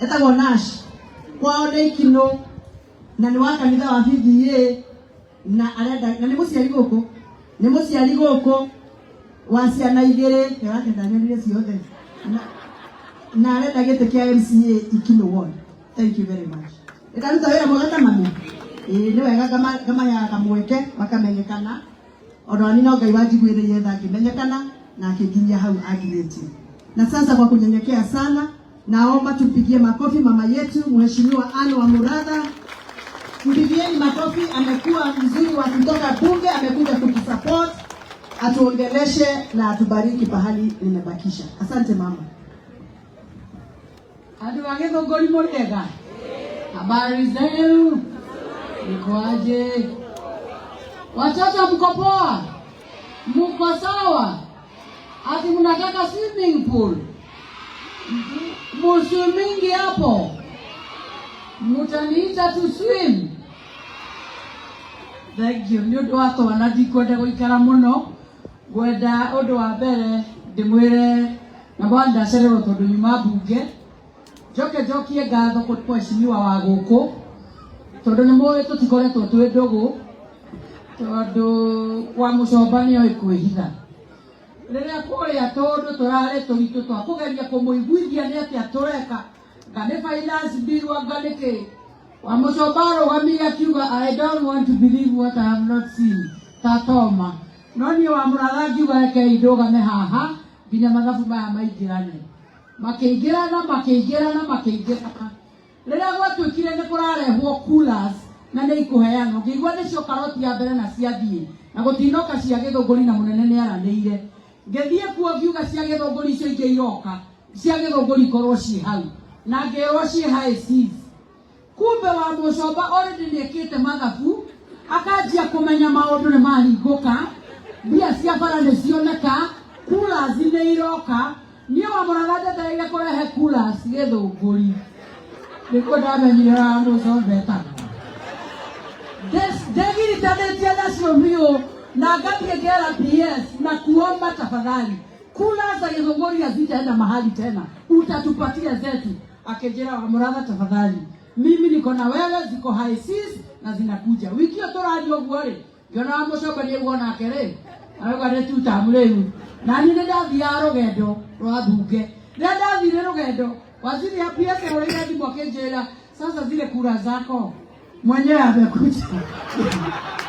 Etagwo Nash. Kwao nĩ Ikinũ na nĩ wa kanitha wa BBA na arenda na nĩ mũciari gũkũ, nĩ mũciari gũkũ wa ciana igĩrĩ, yake ndanyonire ciothe, na arenda gĩtĩ kĩa MCA Ikinũ Ward. Thank you very much. Ndaruta wĩra mwega ta mami. Ĩĩ nĩ wega ngamaheaga kamweke makamenyekana. Ona niĩ no Ngai wanjiguĩrĩire tha ngĩmenyekana na akĩnginyia hau anginyĩtie. Na sasa kwa kunyenyekea sana, naomba tumpigie makofi mama yetu Mheshimiwa Anne wa Muratha. Mpigieni makofi, amekuwa mzuri wa kutoka bunge, amekuja kutusupport, atuongeleshe na atubariki pahali nimebakisha. Asante mama. Andũ a Gĩthũngũri mũrĩega? Habari zenu? Mkoaje? Watoto mko poa? Mko sawa? Ati mnataka swimming pool? Muswimingi hapo? Mutaniita tu swim? Thank you. Nĩ ũndũ wa twana ndikwenda gũikara mũno. Ngwenda ũndũ wa mbere ndĩmwĩre na bwana ndacererwo tondũ nyuma mbunge, njoke njokie ngatho kũrĩ mheshimiwa wa gũkũ tondũ nĩ mũĩ tũtikoretwo twĩ ndũgũ, tondũ wa mũcomba nĩoĩ kwĩhitha rĩrĩa kũrĩa tũndũ tũrarĩ tũritũ twa kũgeria kũmũiguithia nĩ atĩa tũreka, nga nĩ finance bill anga nĩ kĩ. Wa mũcomba arũgamire akiuga, "I don't want to believe what I have not seen," ta Toma. No niĩ wa Mũratha ngiuga rekei ndũgame haha nginya mathabu maya maingĩrane. Makĩingĩrana, makĩingĩrana, makĩingĩrana. Rĩrĩa gwatuĩkire nĩ kũrarehwo coolers na nĩ ikũheanwo, ngĩigua nĩcio karoti ya mbere na ciathiĩ na gũtinoka cia Gĩthũngũri na mũnene nĩ aranĩire. Ngĩthiĩ kuo ngiuga cia Gĩthũngũri icio ingĩ iroka cia Gĩthũngũri ikorwo ciĩ hau, na ngĩrwo ciĩ high seas. Kumbe wa mũcomba already nĩ ekĩte mathabu, akanjia kũmenya maũndũ nĩ mahingũka, mbia cia bara nĩ cioneka, coolers nĩ iroka. Niĩ wa Mũratha njetereire kũrehe coolers Gĩthũngũri, nĩguo ndamenyire wa mũcomba etagwo ndegiritanĩtie nacio biũ na ngathiĩ ngera PS na kuomba, tafadhali, kula za Gĩthũngũri hazitaenda mahali tena, utatupatia zetu. Akĩnjĩra, "Wa Mũratha, tafadhali, mimi niko na wewe, ziko high seas na zinakuja." Wiki ĩyo tũraria ũguo rĩ, ngĩona wa mũcomba nĩ aigua nake rĩ arauga nĩ tutamu rĩu. Na niĩ nĩ ndathiaga rũgendo rwa mbunge. Rĩrĩa ndathire rũgendo, waziri ya PS ahũrĩire thimũ akĩnjĩra, "Sasa zile kura zako mwenyewe amekuja."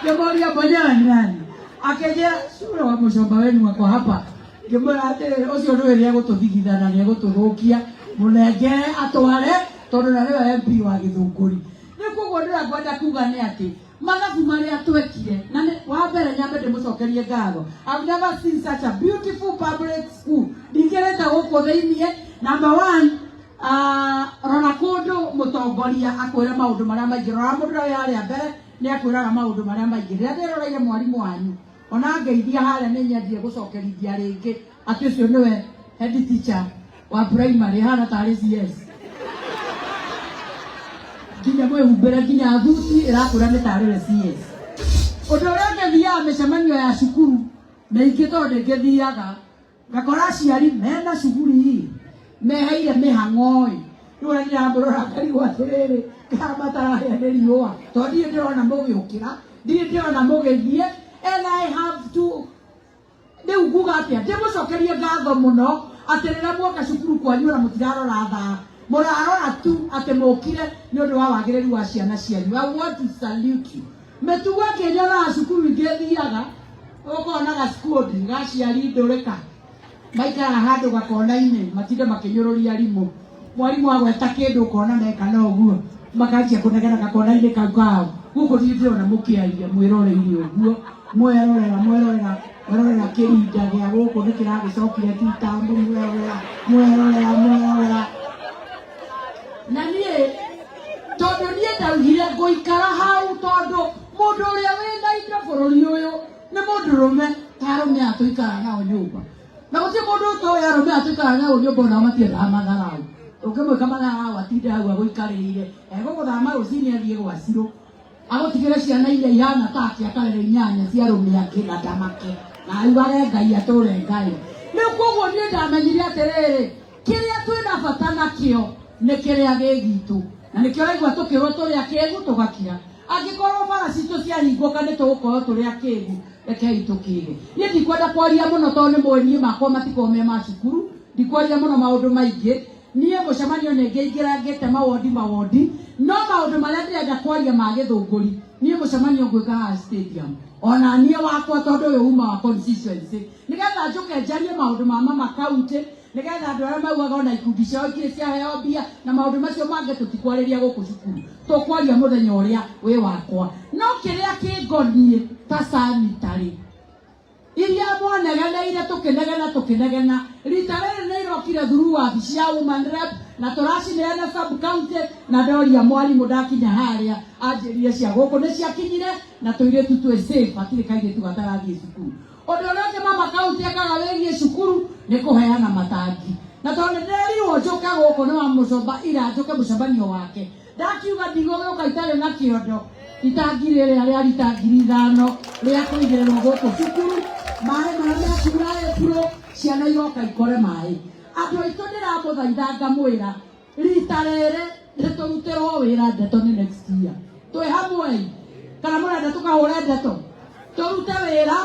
Ngĩmũria, "Mwenyewe ni nani?" Akĩnjĩra, "Sura wa mũcomba wenu wako hapa." Ngĩmwĩra atĩrĩrĩ, ũcio nĩwe nĩegũtũthigitha na nĩegũtũthũkia, mũnengere atware tondũ na nĩwe MP wa Gĩthũngũri. Rĩu koguo ndĩra kuga nĩ atĩ mathabu marĩa twekire na nĩ wa mbere nyambe ndĩmũcokerie ngatho. I've never seen such a beautiful public school. Ndingĩrĩte gũkũ thĩiniĩ. Number one, rora kũndũ mũtongoria akwĩre maũndũ marĩa maingĩ. Rora mũndũ ũrĩa harĩa mbere nĩ akwĩraga maũndũ marĩa maingĩ. Rĩrĩa ndĩroreire mwarimũ wanyu ona ngeithia harĩa, nĩ nyendire gũcokerithia rĩngĩ atĩ ũcio nĩwe head teacher wa primary, hana tarĩ CS, nginya mwĩhumbĩre, nginya thuti ĩrakwĩra nĩ tarĩ we CS. Ũndũ ũrĩa ngĩthiaga mĩcemanio ya cukuru mĩingĩ, tondũ ndĩngĩthiaga ngakora aciari mena cuguri meheire mĩhang'o ĩ, rĩu ũrĩa ndĩramũrora ngarigwo atĩrĩrĩ, kana matarahĩa nĩ riũa, tondũ ndirĩ ndĩrona mũgĩũkĩra, ndirĩ ndĩrona mũgĩthiĩ, and I have to rĩu nguga atĩa, ndĩmũcokerie ngatho mũno atĩ rĩrĩa muoka cukuru kwanyu ona mũtirarora thaa, mũrarora tu atĩ mũkire nĩ ũndũ wa wagĩrĩru wa ciana cianyu. I want to salute you. Mĩtugo ĩngĩ nyonaga cukuru ingĩ thiaga ũkona gacukundi gaciari ndũrĩka maikaraga handũ gakona-inĩ, matinde makĩnyũrũria arimũ. Mwarimũ agweta kĩndũ ũkona meka na ũguo, makanjia kũnegena gakona-inĩ kau kao. Gũkũ ndirĩ ndĩrona mũkĩaria mwĩroreire ũguo, mwerorera, mwerorera, mwerorera kĩrinda gĩa gũkũ nĩ kĩragĩcokire titambo, mwerorera, mwerorera, mwerorera. Na niĩ tondũ niĩ ndaugire ngũikara hau, tondũ mũndũ ũrĩa wĩna indo bũrũri ũyũ nĩ mũndũrũme, ta arũme aya tũikaraga nao nyũmba, na gũtirĩ mũndũ ũtoĩ arũme aya tũikaraga nao nyũmba onao matiendaga matharau. Ũngĩmwĩka matharau atinde hau agũikarĩire, egũgũthama rũcinĩ athiĩ gwa Cirũ, agũtigĩre ciana iria ihana take, akarere inyanya cia arũme angĩ na ndamake na augage Ngai atũre Ngai. Rĩu koguo niĩ ndamenyire atĩrĩrĩ, kĩrĩa twĩna bata nakĩo Nĩ kĩrĩa gĩ gitũ na nĩkĩo ũraigua tũkĩrwo tũrĩ akĩgu tũgakira. Angĩkorwo bara citũ ciahingũka nĩ tũgũkorwo tũrĩ akĩgu, rekei tũkĩge. Niĩ ndikwenda kwaria mũno tondũ nĩ mũĩ niĩ makwa matikoragwo me ma cukuru, ndikwaria mũno maũndũ maingĩ. Niĩ mũcemanio nĩ ngĩingĩrangĩte mawondi mawondi, no maũndũ marĩa ndĩrenda kwaria ma Gĩthũngũri, niĩ mũcemanio ngwĩka haha stadium. Ona niĩ wakwa tondũ ũyũ uma wa constituency, nĩgetha njũke njarie maũndũ ma mama county, nĩgetha andũ arĩa maugaga ona ikundi ciao ikirĩ ciaheo mbia na maũndũ macio mangĩ tũtikwarĩria gũkũ cukuru, tũkwaria mũthenya ũrĩa wĩ wakwa. No kĩrĩa kĩngoniĩ ta sanitary iria mwanegeneire tũkĩnegena tũkĩnegena rita rĩrĩ nĩ irokire through wabici ya woman rep na tũracineana sub county, na ndoria mwarimũ ndakinya harĩa anjĩrire cia gũkũ nĩ ciakinyire na tũirĩtu twĩ safe, hatirĩ kairĩtu gatarathiĩ cukuru. Ũndũ ũrĩa ũngĩ mama county ekaga wĩgiĩ cukuru nĩ kũheana matangi, na tondũ nĩ ndĩrerirwo njũke gũkũ nĩ wa Mũcomba ira njũke mũcemanio wake, ndakiuga ndigũgĩũka itarĩ na kĩondo. Itangi rĩrĩa rĩa rita 5,000 rĩa kũigĩrĩrwo gũkũ cukuru, maĩ marĩa mekura April ciana igoka ikore maĩ. Andũ aitũ ndĩramũthaitha ngamwĩra rita rĩrĩ nĩtũrutĩrwo wĩra, ndeto nĩ next year. Twĩ hamwe kana mũrenda tũkahũre ndeto? Tũrute wĩra,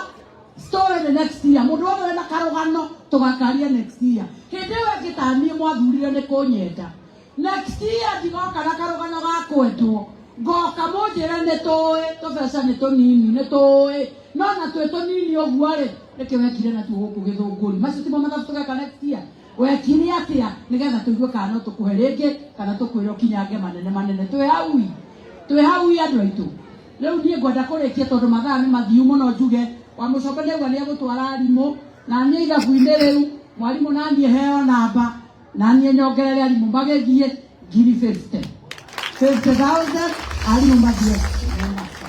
story nĩ next year. Mũndũ wothe wĩna karũgano tũgakaria next year. Hĩndĩ ĩyo ĩngĩ ta niĩ mwathurire nĩ kũnyenda, next year ndigoka na karũgano ga kwendwo, ngoka mũnjĩre nĩ tũĩ tũbeca nĩ tũnini, nĩ tũĩ no na twĩ tũnini ũguo rĩ, nĩkĩ wekire natuo gũkũ Gĩthũngũri? Macio timo mathabu tũgeka next year. Wekire atĩa nĩgetha tũigue kana no tũkũhe rĩngĩ kana tũkwĩre ũkinyange manene manene? Twĩ haui, twĩ haui andũ aitũ. Rĩu niĩ ngwenda kũrĩkia tondũ mathaa nĩ mathiu mũno, njuge wa Mũcomba nĩauga nĩ egũtwara arimũ na niĩ ithabu-inĩ rĩu mwarimũ na niĩ heo namba na niĩ nyongerere arimũ magĩthiĩ ngiri 50 50,000 arimũ mathiĩ Mombasa.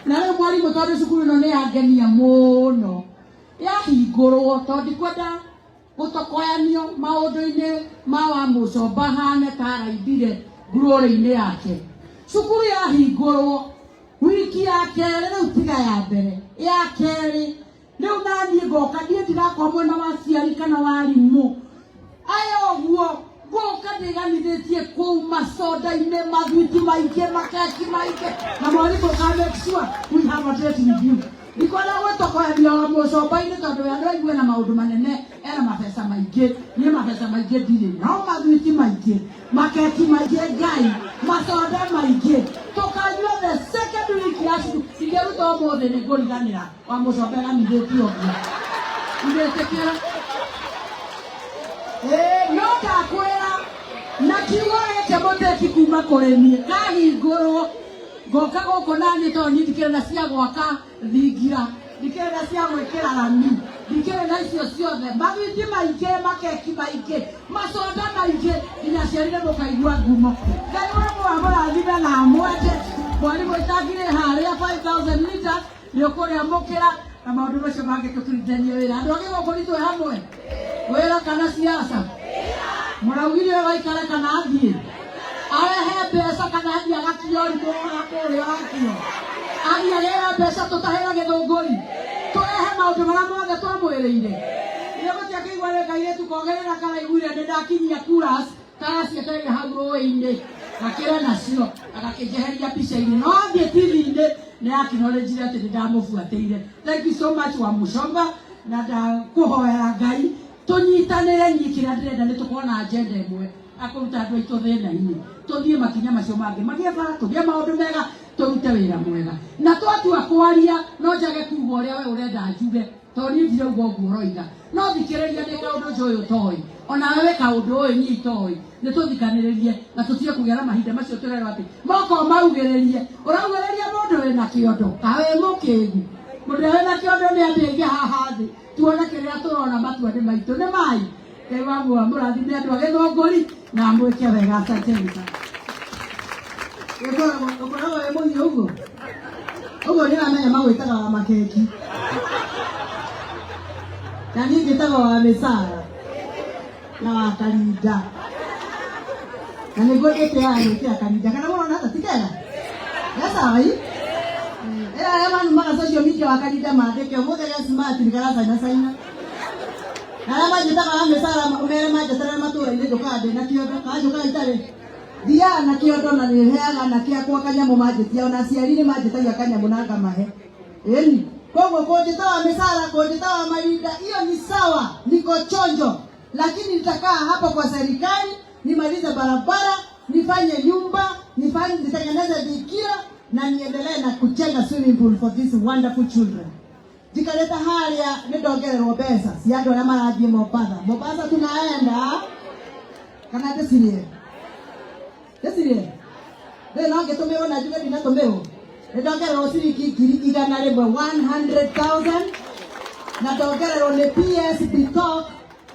Na rĩu mwarimũ, tondũ cukuru ĩno nĩ yangenia mũno yahingũrwo, tondũ ndikwenda gũtokoyanio maũndũ-inĩ ma wa Mũcomba hane ta araibire ngurũrĩ-inĩ yake. Cukuru yahingũrwo wiki ya kerĩ, rĩu tiga ya mbere, ya kerĩ rĩu naniĩ ngoka, niĩ ndigakorwo mwena wa aciari kana wa arimũ aya, ũguo ngũka ndĩganithĩtie kũu macoda-inĩ, mathwiti maingĩ, makeki maingĩ, na mwarimũ ka make sure we have a date with you. Ndikwenda gwĩtokoyania wa Mũcomba-inĩ tondũ we andũ aigue na maũndũ manene, ena mabeca maingĩ, niĩ mabeca maingĩ ndirĩ, no mathwiti maingĩ, makeki maingĩ, ngai macoda maingĩ tũkanyua the second week ya cukuru. Ingĩruta ũmũthĩ nĩ ngũriganĩra wa Mũcomba ĩganithĩtie ũguo ndĩtĩkĩra. Ĩĩ, no ndakwĩra na kiugo gĩkĩ mũteti kuma kũrĩ niĩ, kahingũrwo ngoka gũkũ naniĩ tondũ niĩ ndikĩrĩ na cia gwaka thingira, ndikĩrĩ na cia gwĩkĩra rami, ndikĩrĩ na icio ciothe. Mathwiti maingĩ, makeki maingĩ, macoda maingĩ, nginya aciari nĩ mũkaigua ngumo. Ngai wa mũrathime na amwende. Mwarimũ, itangirĩ harĩa 5000 liters nĩ ũkũrĩamũkĩra na maũndũ macio mangĩ tũtũrutithanie wĩra. Andũ a Gĩthũngũri, twĩ hamwe, wĩra kana siasa? Mũraugire ũyũ aikare kana athiĩ, arehe mbeca kana athiĩ agakio rimũ kũrĩa akio, athiĩ agĩre mbeca, tũtahĩre Gĩthũngũri, tũrehe maũndũ marĩa mothe twamwĩrĩire. Nĩ gũtiakĩigua rĩ kairĩtu kogerera karaiguire nĩ ndakinyia kuras karacietereire hau rũĩ-inĩ gakĩre nacio agakĩnjeheria mbica-inĩ, no athiĩ TV-inĩ nĩ acknowledgire atĩ nĩ ndamũbuatĩire. Thank you so much, wa Mũcomba, na ndakũhoera Ngai tũnyitanĩre. Niĩ kĩrĩa ndĩrenda nĩ tũkorwo na agenda ĩmwe akũruta andũ aitũ thĩna-inĩ, tũthiĩ makinya macio mangĩ magĩe bara, tũgĩe maũndũ mega, tũrute wĩra mwega. Na twatua kwaria no njage kuga ũrĩa we ũrenda njuge, tondũ niĩ ndirauga ũguo ũroiga, no thikĩrĩria, ndĩ kaũndũ njũĩ ũtoĩ, onawe wĩ kaũndũ ũĩ niĩ itoĩ. Nĩ tũthikanĩrĩrie na tũtige kũgĩa na mahinda macio tũrerwo atĩ moko maugĩrĩrie. Ũraugĩrĩria mũndũ wĩna kĩondo ka wĩ mũkĩgu? Mũndũ ũrĩa wĩna kĩondo nĩ ambĩtie haha thĩ tuone kĩrĩa tũrona. Matua nĩ maitũ, nĩ mai. Ngai wa muoyo mũrathime andũ a Gĩthũngũri na amwĩke wega. Asanteni sana. Ũkoragwo wĩ mũhiũ ũguo ũguo, nĩ ũramenya magwĩtaga wa makeki na niĩ njĩtagwo wa mĩcara na wa karinda, na nĩguo ndĩtĩaga gwĩkĩra karinda kana mũrona ta ti kega gacawa i ĩra arĩa manumaga social media wa karinda mandĩke ũmũthĩ ge smart nĩ karacaina caina. Na arĩa manjĩtaga wa mĩcara mere manjeterere matũra-inĩ njũkaga ndĩna kĩondo kana njũkaga itarĩ thiaga na kĩondo na nĩheaga anake akwa kanyamũ manjĩtia ona aciari nĩ manjĩtagia kanyamũ na ngamahe ĩni koguo kũnjĩta wa mĩcara kũnjĩta wa marinda hiyo ni sawa niko chonjo lakini nitakaa hapo kwa serikali nimalize barabara nifanye nyumba nifanye nitengeneze bikira na niendelee na kujenga swimming pool for these wonderful children njikarĩte harĩa nĩ ndongererwo mbeca cia andũ arĩa marathiĩ Mombasa. Mombasa tunaenda kana ndĩcirie ndĩcirie ndĩ no ngĩtũmĩrwo na njuge ndinatũmĩrwo nĩ ndongererwo ciringi 100,000 100,000 na ndongererwo nĩ PS Bitok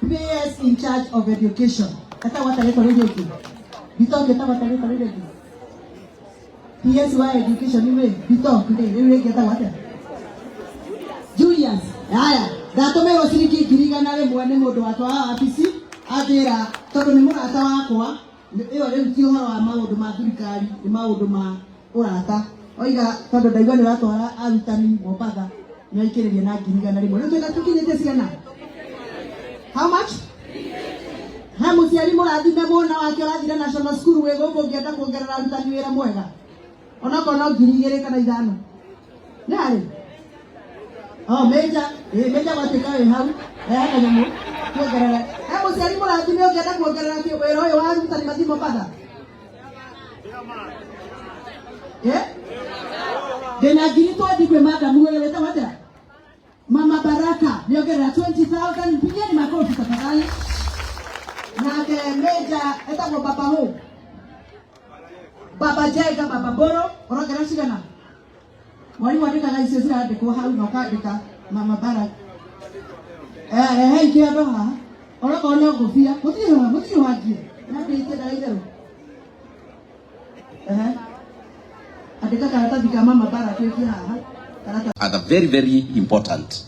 PS in charge of education etagwo atĩa rĩtwa rĩu rĩngĩ Bitok etagwo atĩa rĩtwa rĩu rĩngĩ PS wa education rĩ Bitok rĩ rĩu rĩngĩ etagwo atĩa Julius haya ndatũmĩrwo ciringi 100,000 nĩ mũndũ wakwa wa wabici anjĩra tondũ nĩ mũrata wakwa ĩyo rĩu ti ũhoro wa maũndũ ma thirikari nĩ maũndũ ma ũrata oiga tondũ ndaigua nĩ ũratwara arutani Mombatha nĩ aikĩrĩria na 100,000 rĩu twĩna tũkinyĩte cigana how much he mũciari mũrathime mwana wake ũrathire national school wĩ gũkũ ũngĩenda kuongerera arutani wĩra mwega onokorwo no 2,000 kana 5 nĩ harĩ Oh, meja, meja gwatuĩka wĩ hau, reha kanyamũ kuongerera. He mũciari mũrathime ũngĩenda kuongerera wĩra ũyũ wa arutani mathiĩ Mombatha? Eh? Ndĩna 20,000 kwĩ madam ũyũ wĩtagwo atĩa? Mama Baraka nĩongerera 20,000 pigeni makofi tafadhali. Nake meja etagwo Baba Hu. Baba Jega, Baba Boro, ũrongerera cigana? Mwalimu andĩkaga icio cirandĩkwo hau na ũkandĩka Mama Baraka. Eh, rehe ikĩondo haha. Onokorwo no ngũbia, mũtirĩ wangie. Nandĩkĩte itherũ. Ehe. Andĩka karatathi ka Mama Baraka wĩkie haha. Karatathi. Are very, very important.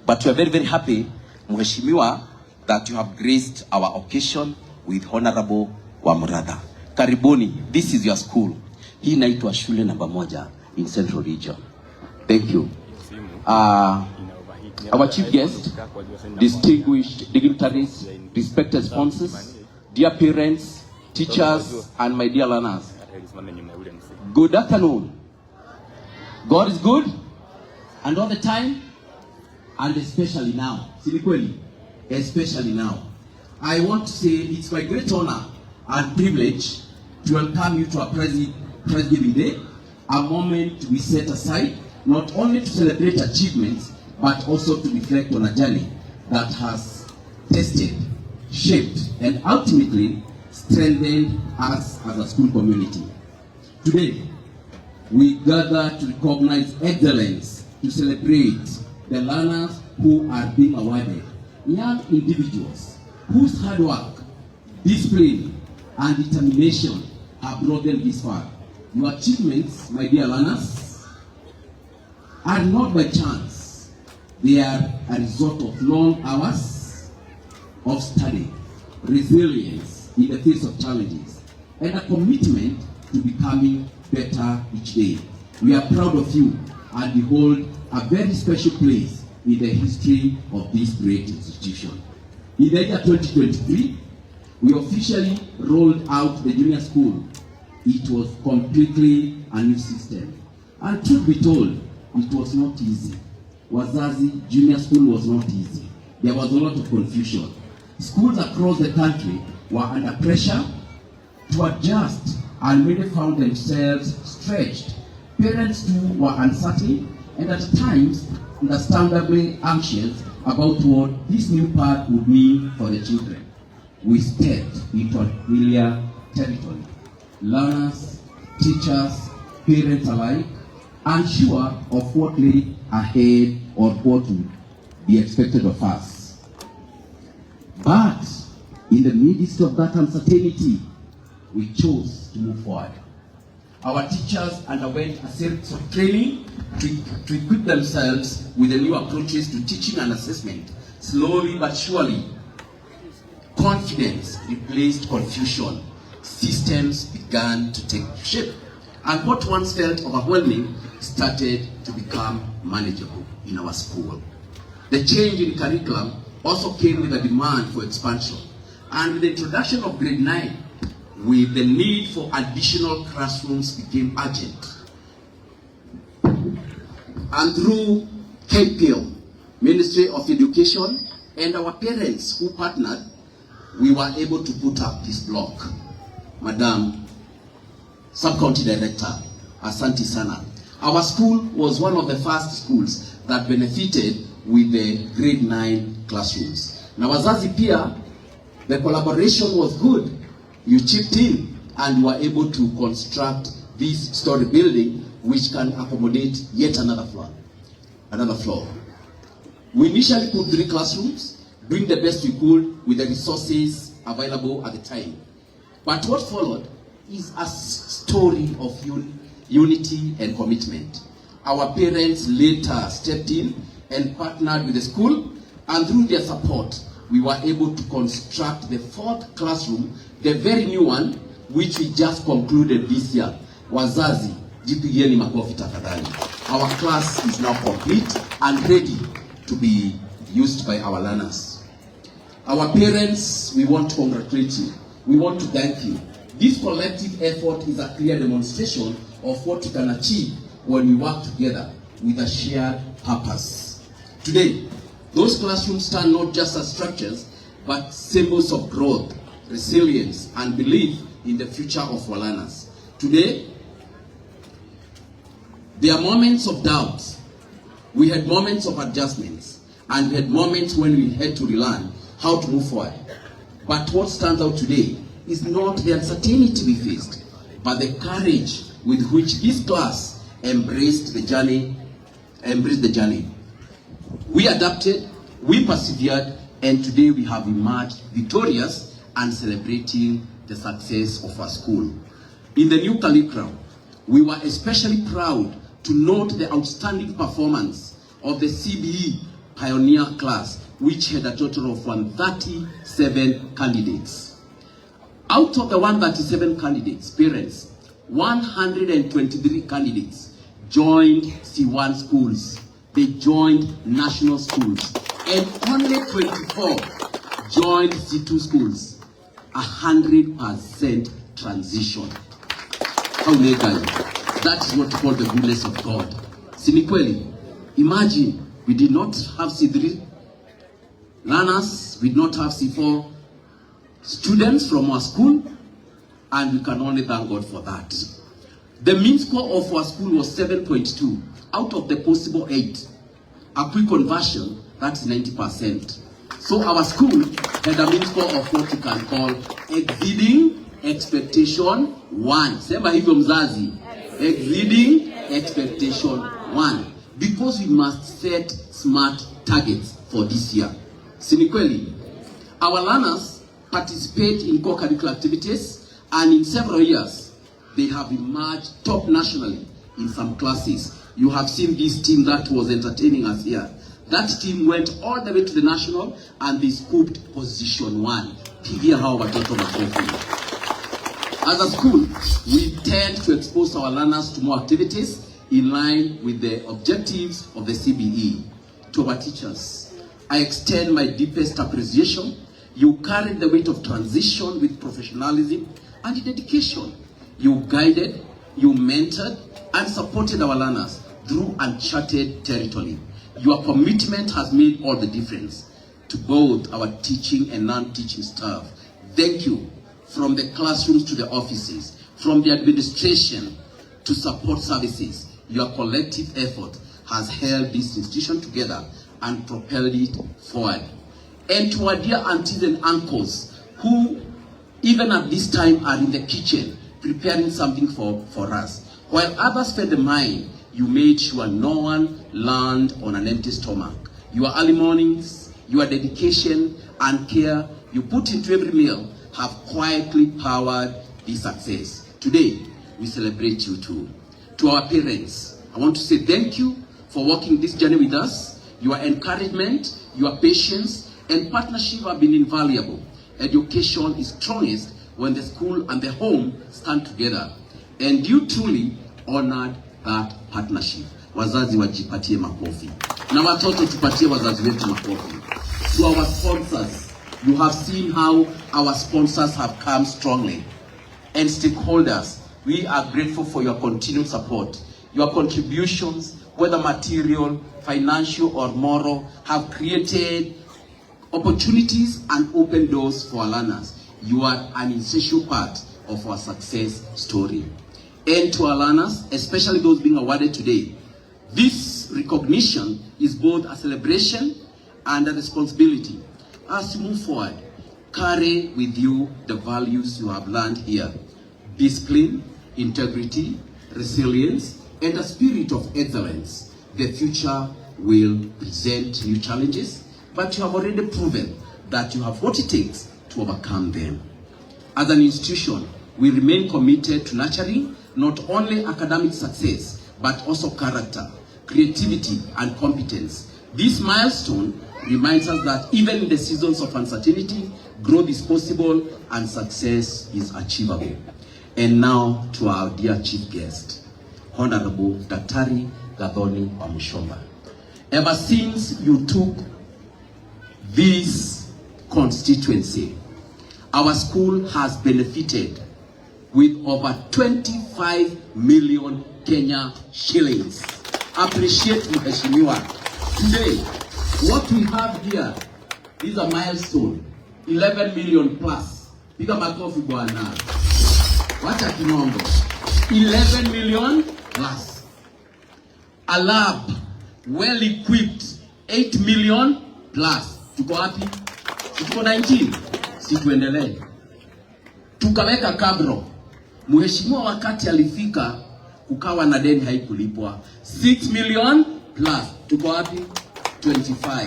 But we are very, very happy, Mheshimiwa, that you have graced our occasion with Honorable Wamratha. Karibuni, this is your school. Hii inaitwa shule namba moja in Central Region. Thank you. Our chief guest, distinguished dignitaries, respected sponsors, dear parents, teachers, and my dear learners. Good afternoon. God is good, and all the time, and especially now. Si ni kweli? Especially now. I want to say it's my great honor and privilege to welcome you to our Prize Giving Day, a moment we set aside not only to celebrate achievements, but also to reflect on a journey that has tested, shaped, and ultimately strengthened us as a school community. Today, we gather to recognize excellence, to celebrate the learners who are being awarded, young individuals whose hard work, discipline, and determination have brought them this far. Your achievements, my dear learners, are not by chance. They are a result of long hours of study, resilience in the face of challenges, and a commitment to becoming better each day. We are proud of you and we hold a very special place in the history of this great institution. In the year 2023, we officially rolled out the junior school. It was completely a new system. And truth be told, it was not easy. Wazazi, junior school was not easy. There was a lot of confusion. Schools across the country were under pressure to adjust, and many found themselves stretched. Parents too were uncertain and at times understandably anxious about what this new path would mean for the children. We stepped into unfamiliar territory. Learners, teachers, parents alike, unsure of what lay ahead or what would be expected of us. But in the midst of that uncertainty, we chose to move forward. Our teachers underwent a series of training to equip themselves with the new approaches to teaching and assessment. Slowly but surely, confidence replaced confusion. Systems began to take shape. And what once felt overwhelming started to become manageable in our school. The change in curriculum also came with a demand for expansion. And with the introduction of grade 9, with the need for additional classrooms became urgent. And through KPL, Ministry of Education, and our parents who partnered, we were able to put up this block. Madam Sub-County Director, asante sana. Our school was one of the first schools that benefited with the grade 9 classrooms. Na wazazi pia, the collaboration was good. You chipped in and were able to construct this story building which can accommodate yet another floor. Another floor. We initially put three classrooms, doing the best we could with the resources available at the time. But what followed is a story of unity and commitment. Our parents later stepped in and partnered with the school, and through their support, we were able to construct the fourth classroom, the very new one, which we just concluded this year. Wazazi, jipigieni makofi tafadhali. Our class is now complete and ready to be used by our learners. Our parents, we want to congratulate you. We want to thank you. This collective effort is a clear demonstration of what we can achieve when we work together with a shared purpose. Today, those classrooms stand not just as structures, but symbols of growth, resilience, and belief in the future of our learners. Today, there are moments of doubt. We had moments of adjustments, and we had moments when we had to relearn how to move forward. But what stands out today is not the uncertainty we faced, but the courage with which this class embraced the journey, embraced the journey. We adapted, we persevered, and today we have emerged victorious and celebrating the success of our school. In the new curriculum, we were especially proud to note the outstanding performance of the CBE Pioneer class, which had a total of 137 candidates. Out of the 137 candidates, parents, 123 candidates joined C1 schools. They joined national schools. And only 24 joined C2 schools. 100% transition. How legal? That is what we call the goodness of God. Si ni kweli? Imagine we did not have C3 learners, we did not have C4 students from our school, and we can only thank God for that. The mean score of our school was 7.2 out of the possible 8. A quick conversion, that's 90%. So our school had a mean score of what you can call exceeding expectation 1. Sema hivyo mzazi. Exceeding expectation 1. Because we must set smart targets for this year. Si ni kweli? Our learners participate in co-curricular activities, and in several years, they have emerged top nationally in some classes. You have seen this team that was entertaining us here. That team went all the way to the national and they scooped position 1. Pigia hao watoto makofi. As a school, we tend to expose our learners to more activities in line with the objectives of the CBE. To our teachers, I extend my deepest appreciation. You carried the weight of transition with professionalism and dedication. You guided, you mentored, and supported our learners through uncharted territory. Your commitment has made all the difference to both our teaching and non-teaching staff. Thank you. From the classrooms to the offices, from the administration to support services, your collective effort has held this institution together and propelled it forward. And to our dear aunties and uncles who, even at this time, are in the kitchen preparing something for us. While others fed the mind, you made sure no one learned on an empty stomach. Your early mornings, your dedication and care you put into every meal have quietly powered this success. Today, we celebrate you too. To our parents, I want to say thank you for walking this journey with us. Your encouragement, your patience, and partnership have been invaluable. Education is strongest when the school and the home stand together. And you truly honored that partnership. Wazazi wajipatie makofi. Na watoto tupatie wazazi wetu makofi. To our sponsors, you have seen how our sponsors have come strongly. And stakeholders, we are grateful for your continued support. Your contributions, whether material, financial, or moral, have created opportunities and open doors for our learners. You are an essential part of our success story. And to our learners, especially those being awarded today, this recognition is both a celebration and a responsibility. As you move forward, carry with you the values you have learned here: discipline, integrity, resilience, and a spirit of excellence. The future will present new challenges, but you have already proven that you have what it takes to overcome them. As an institution, we remain committed to nurturing not only academic success, but also character, creativity, and competence. This milestone reminds us that even in the seasons of uncertainty, growth is possible and success is achievable. And now to our dear chief guest, Honorable Daktari Gathoni Wamuchomba. Ever since you took this constituency, our school has benefited with over 25 million Kenya shillings. Appreciate Mheshimiwa. Today, what we have here is a milestone, 11 million plus. Piga makofi bwana. Wacha kinombo. 11 million plus. A lab, well equipped, 8 million plus. Tuko wapi? Tuko 19. Si tuendelee. Tukaweka cabro. Mheshimiwa wakati alifika kukawa na deni haikulipwa. 6 million plus. Tuko wapi? 25.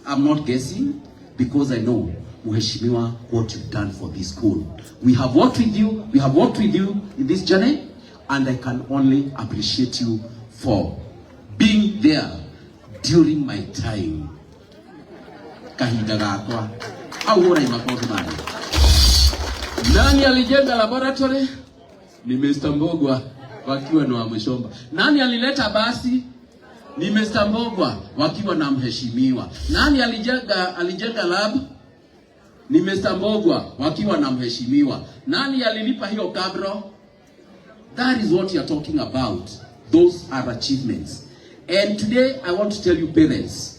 I'm not guessing because I know, Mheshimiwa, what you've done for this school. We have worked with you. We have worked with you in this journey, and I can only appreciate you for being there during my time. Kahinda gakwa. Au hura makofi mani. Nani alijenga laboratory? Ni Mr. Mbogwa wakiwa na Wamuchomba. Nani alileta basi? Ni Mr. Mbogwa wakiwa na mheshimiwa. Nani alijenga lab? Ni Mr. Mbogwa wakiwa na mheshimiwa. Nani alilipa hiyo cabro? That is what you are talking about. Those are achievements. And today I want to tell you, parents,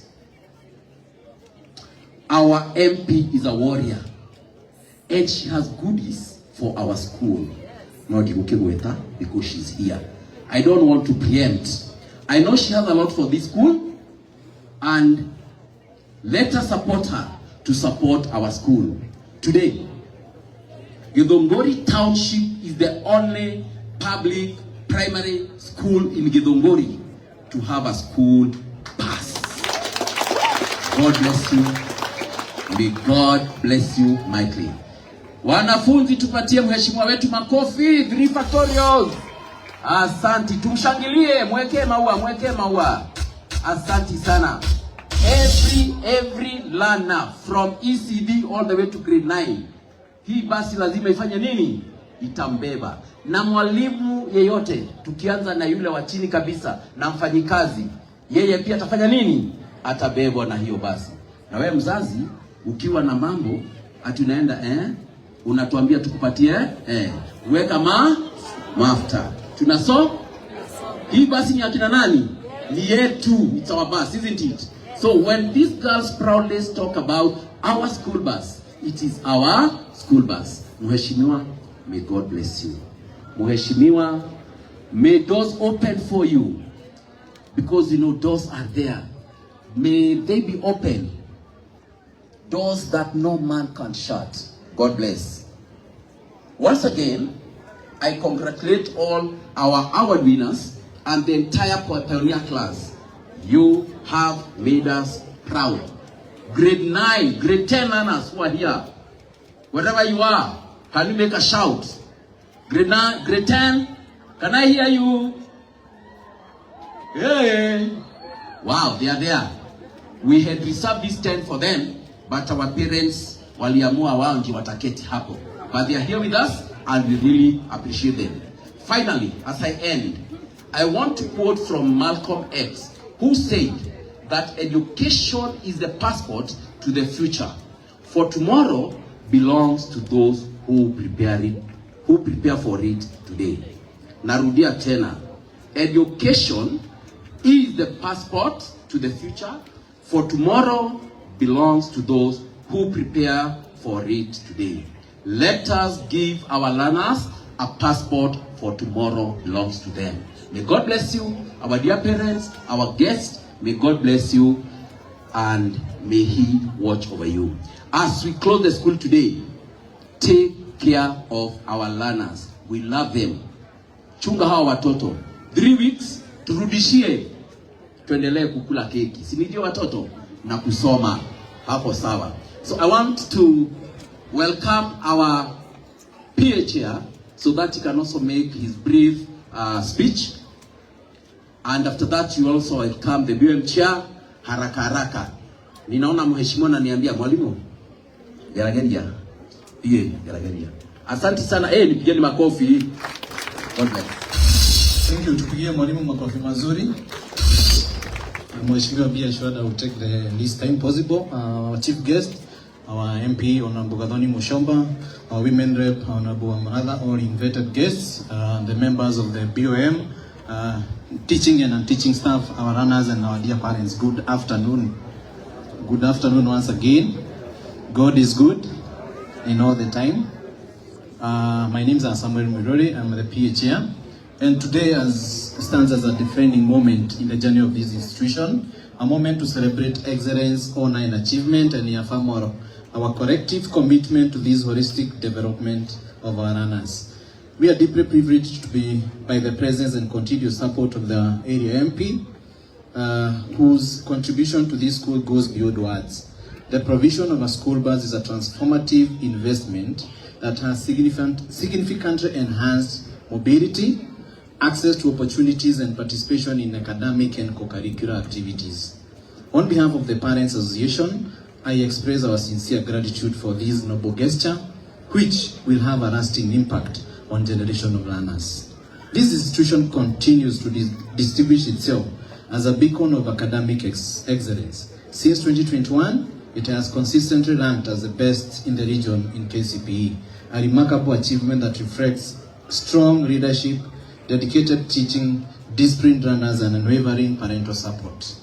our MP is a warrior and she has goodies for our school. Not Gweta, because she's here. I don't want to preempt. I know she has a lot for this school, and let us support her to support our school. Today, Githunguri Township is the only public primary school in Githunguri to have a school bus. God bless you. May God bless you mightily. Wanafunzi, tupatie mheshimiwa wetu makofi, three factorials. Asanti, tumshangilie, mwekee maua, mwekee maua. Asanti sana. Every learner from ECD all the way to grade 9. Hii basi lazima ifanye nini? Itambeba. Na mwalimu yeyote, tukianza na yule wa chini kabisa na mfanyikazi, yeye pia atafanya nini? Atabebwa na hiyo basi. Na wewe mzazi, ukiwa na mambo ati unaenda unatuambia tukupatie weka mafuta. Tunaso hii basi ni akina nani? Ni yetu. It's our bus, isn't it? So when these girls proudly talk about our school bus, it is our school bus. Mheshimiwa, may God bless you. Mheshimiwa, may doors open for you, because you know doors are there. May they be open. Doors that no man can shut. God bless. Once again, I congratulate all our award winners and the entire pioneer class. You have made us proud. Grade 9, grade 10 learners who are here, wherever you are, can you make a shout? Grade 9, grade 10, can I hear you? Hey! Wow, they are there. We had reserved this 10 for them, but our parents waliamua wao ndio wataketi hapo. But they are here with us and we really appreciate them. Finally, as I end, I want to quote from Malcolm X, who said that education is the passport to the future, for tomorrow belongs to those who prepare it, who prepare for it today. Narudia tena, education is the passport to the future, for tomorrow belongs to those who prepare for it today. Let us give our learners a passport, for tomorrow belongs to them. May God bless you, our dear parents, our guests. May God bless you and may He watch over you. As we close the school today, take care of our learners. We love them. Chunga hawa watoto. 3 weeks turudishie, tuendelee kukula keki, si ndio watoto, na kusoma hapo sawa. So I want to welcome our PA chair so that he can also make his brief speech. And after that you also welcome the BOM chair haraka haraka. Ninaona mheshimiwa ananiambia mwalimu Gerageria. Iye, Gerageria. Asante sana. Eh, nipigeni makofi. God bless. Thank you. Tupigie mwalimu makofi mazuri. Mheshimiwa be assured I will take the least time possible. Our chief guest, our MP Honorable Gathoni Muchomba, our women rep Honorable Wamratha, all invited guests, the members of the BOM, teaching and non-teaching staff, our learners and our dear parents. Good afternoon. Good afternoon once again. God is good in all the time. My name is Samuel Mirori. I'm the PA chair. And today as stands as a defining moment in the journey of this institution, a moment to celebrate excellence, honor, and achievement, and affirm our collective commitment to this holistic development of our learners. We are deeply privileged to be by the presence and continued support of the area MP, whose contribution to this school goes beyond words. The provision of a school bus is a transformative investment that has significantly enhanced mobility, access to opportunities, and participation in academic and co-curricular activities. On behalf of the Parents Association, I express our sincere gratitude for this noble gesture, which will have a lasting impact on generation of learners. This institution continues to distinguish itself as a beacon of academic excellence. Since 2021, it has consistently ranked as the best in the region in KCPE, a remarkable achievement that reflects strong leadership, dedicated teaching, disciplined learners, and unwavering parental support.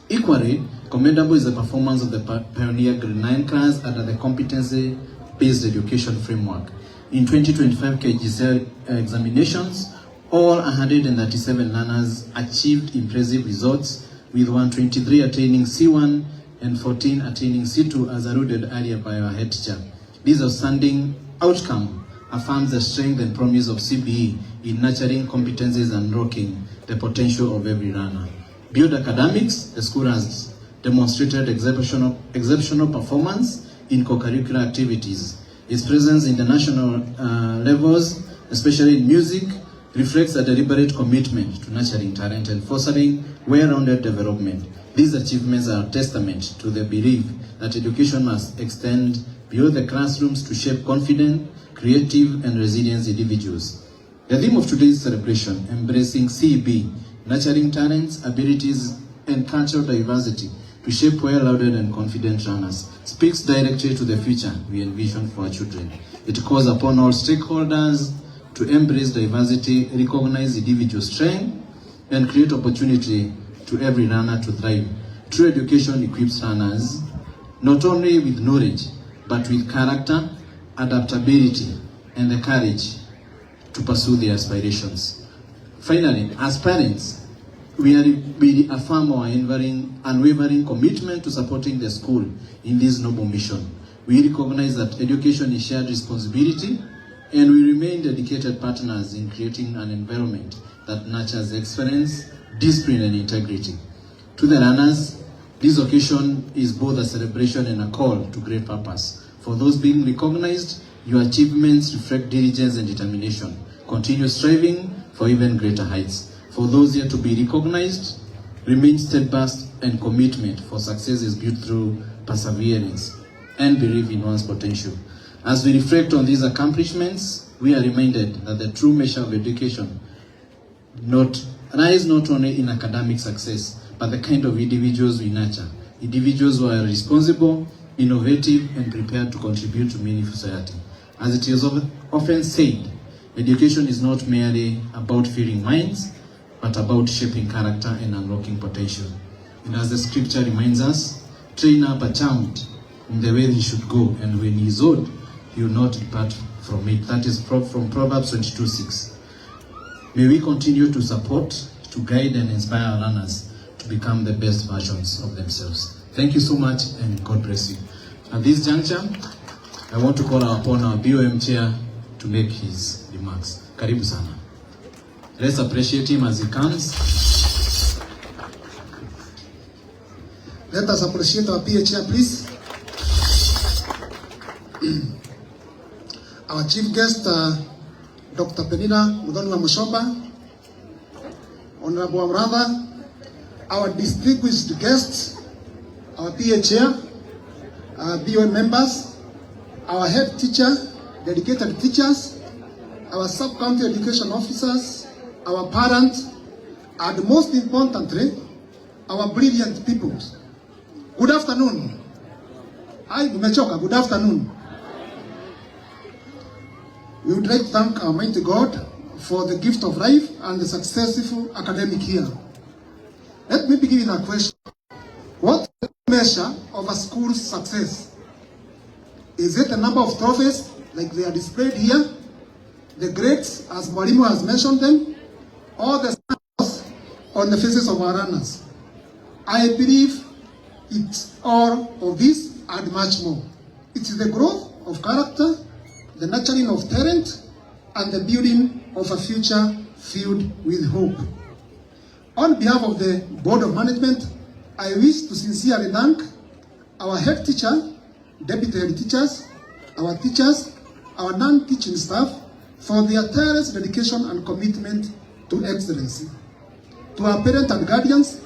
Equally commendable is the performance of the Pioneer Grade 9 class under the competency-based education framework. In 2025 KJSEA examinations, all 137 learners achieved impressive results, with 123 attaining C1 and 14 attaining C2, as alluded earlier by our head teacher. This outstanding outcome affirms the strength and promise of CBE in nurturing competencies and unlocking the potential of every learner. Beyond academics, the school has demonstrated exceptional performance in co-curricular activities. Its presence in the national levels, especially in music, reflects a deliberate commitment to nurturing talent and fostering well-rounded development. These achievements are a testament to the belief that education must extend beyond the classrooms to shape confident, creative, and resilient individuals. The theme of today's celebration, embracing CEB, nurturing talents, abilities, and cultural diversity to shape well-rounded and confident learners, speaks directly to the future we envision for our children. It calls upon all stakeholders to embrace diversity, recognize individual strength, and create opportunity to every learner to thrive. True education equips learners not only with knowledge, but with character, adaptability, and the courage to pursue their aspirations. Finally, as parents, we affirm our unwavering commitment to supporting the school in this noble mission. We recognize that education is shared responsibility, and we remain dedicated partners in creating an environment that nurtures excellence, discipline, and integrity. To the learners, this occasion is both a celebration and a call to great purpose. For those being recognized, your achievements reflect diligence and determination. Continue striving for even greater heights. For those yet to be recognized, remain steadfast and commitment, for success is built through perseverance and belief in one's potential. As we reflect on these accomplishments, we are reminded that the true measure of education not lies not only in academic success, but the kind of individuals we nurture. Individuals who are responsible, innovative, and prepared to contribute to meaningful society. As it is often said, education is not merely about filling minds, but about shaping character and unlocking potential. And as the scripture reminds us, train up a child in the way he should go, and when he is old, he will not depart from it. That is from Proverbs 22:6. May we continue to support, to guide, and inspire our learners to become the best versions of themselves. Thank you so much, and God bless you. At this juncture, I want to call upon our BOM chair to make his remarks. Karibu sana. Let's appreciate him as he comes. Let us appreciate our PA chair, please. Our chief guest, Dr. Penina Muthoni wa Muchomba, Honorable Amratha, our distinguished guests, our PA chair, our BOM members, our head teacher, dedicated teachers, our sub-county education officers, our parents, and most importantly, our brilliant pupils. Good afternoon. Hi, mmechoka. Good afternoon. We would like to thank our mighty God for the gift of life and the successful academic year. Let me begin with a question. What is the measure of a school's success? Is it the number of trophies like they are displayed here? The grades, as Mwalimu has mentioned them, or the stars on the faces of our learners? I believe it's all of this and much more. It is the growth of character, the nurturing of talent, and the building of a future filled with hope. On behalf of the Board of Management, I wish to sincerely thank our head teacher, deputy head teachers, our teachers, our non-teaching staff for their tireless dedication and commitment to excellency. To our parents and guardians,